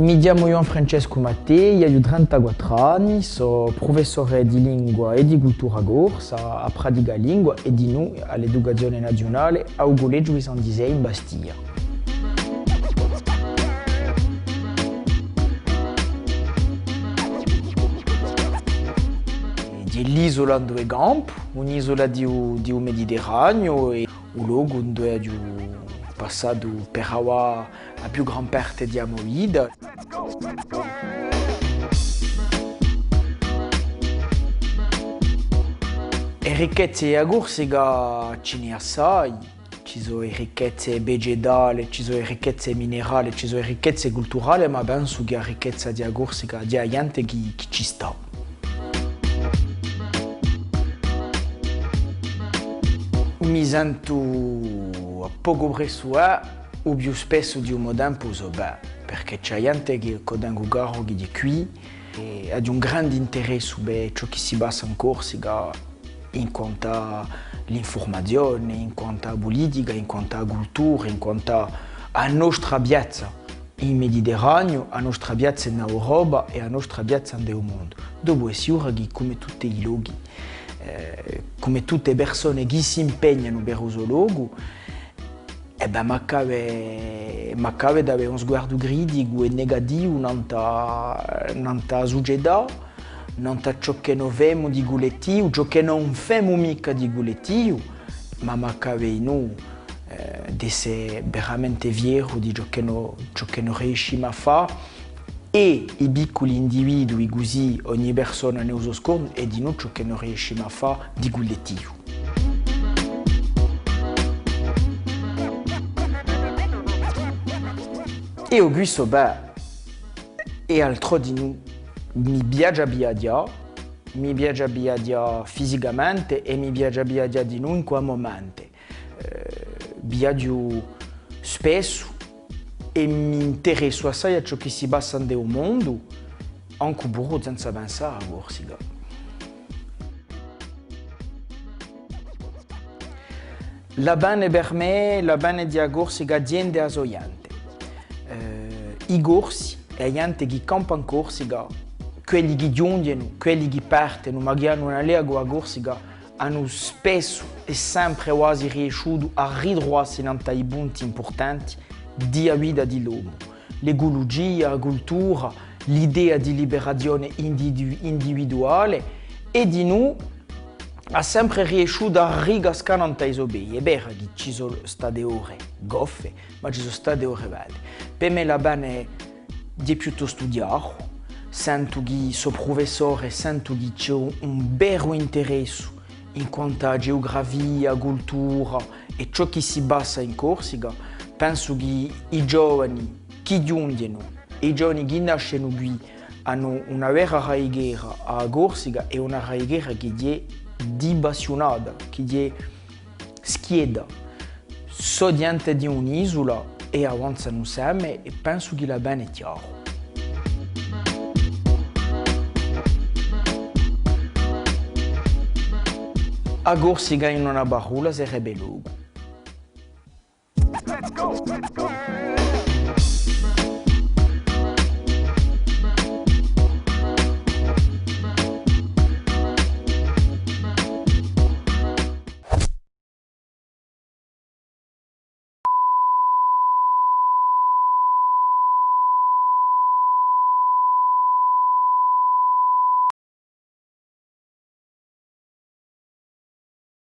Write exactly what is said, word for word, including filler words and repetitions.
Mi chjamu Ghjuvan Francescu Mattei, aghju trentaquattru anni, sò prufessore di lingua è di cultura corsa à Praticalingua è dinù à l'educazione naziunale à u Cullegiu di San Zisè in Bastia. Hè l'isula induve campu, un'isula di u, di u Mediterraniu, è u locu induve aghju passatu per avà a più gran parte di a mo vita. È ricchezze di a Corsica ci n'hè assai. Ci sò e ricchezze vegetale, ci sò e ricchezze minerale, ci sò e ricchezze culturale, ma pensu chì a ricchezza di a Corsica hè a ghjente chì, chì ci stà. Mi sentu à pocu pressu, eh, u più spessu di u mo tempu sò bè, perchè ci hè ghjente chì, ch'o tengu caru chì hè quì, è aghju un grande interessu per ciò chì si passa in Corsica, in quant'à l'infurmazione, in quant'à a pulitica, in quant'à a cultura, in quant'à a nostra piazza in Mediterraniu, a nostra piazza in Europa è a nostra piazza in u mondu. Dopu hè sicuru chì, cum'è tutti i lochi, eh, cum'è tutte e persone chì s'impegnanu per u so locu, è bè, m'accade, m'accade d'avè un sguardu criticu è negativu nant'à, nant'à a sucetà, nant'à ciò chì no femu di cullettivu, ciò chì no femu micca di cullettivu, ma m'accade dinù, eh, d'esse veramente fieru di ciò chì no, ciò chì no riescimu à fà, è i picculi individui, cusì ogni persona n'hà u so scornu, è dinù ciò chì no riescimu à fà di cullettivu. Eiu quì sò bè, è altrò dinù, mi piace à viaghjà, mi piace à viaghjà fisicamente è mi piace à viaghjà dinù incù a mo mente. Eh, viaghju spessu è m'interessu assai à ciò chì si passa in u mondu, ancu puru senza pensà à a Corsica. L'avvene per mè, l'avvene di a Corsica, tiene à a so ghjente. Eh, i Corsi, è a ghjente chì campa in Corsica, quelli chì ghjunghjenu, quelli chì partenu, ma chì anu un allecu à a Corsica, anu spessu è sempre guasi riesciutu à ritruvassi nant'à i punti impurtanti di a vita di l'omu, l'eculugia, a cultura, l'idea di liberazione individu-, individuale, è dinù hà sempre riesciutu à ricascà nant'à i so pedi. Hè vera chì ci sò state ore goffe, ma ci sò state ore belle. Per mè l'avvene hè piuttostu chjaru, sentu chì sò prufessore, sentu chì ci hè un veru interessu in quant'à a geografia, a cultura è ciò chì si passa in Corsica, pensu chì i giovani chì ghjunghjenu è i giovani chì nascenu quì anu una vera radichera à a Corsica è una radichera chì hè dipassiunata, chì hè schietta. Sò ghjente di un'isula è avanzanu inseme è pensu chì l'avvene hè chjaru. A Corsica in una parolla sarebbe locu.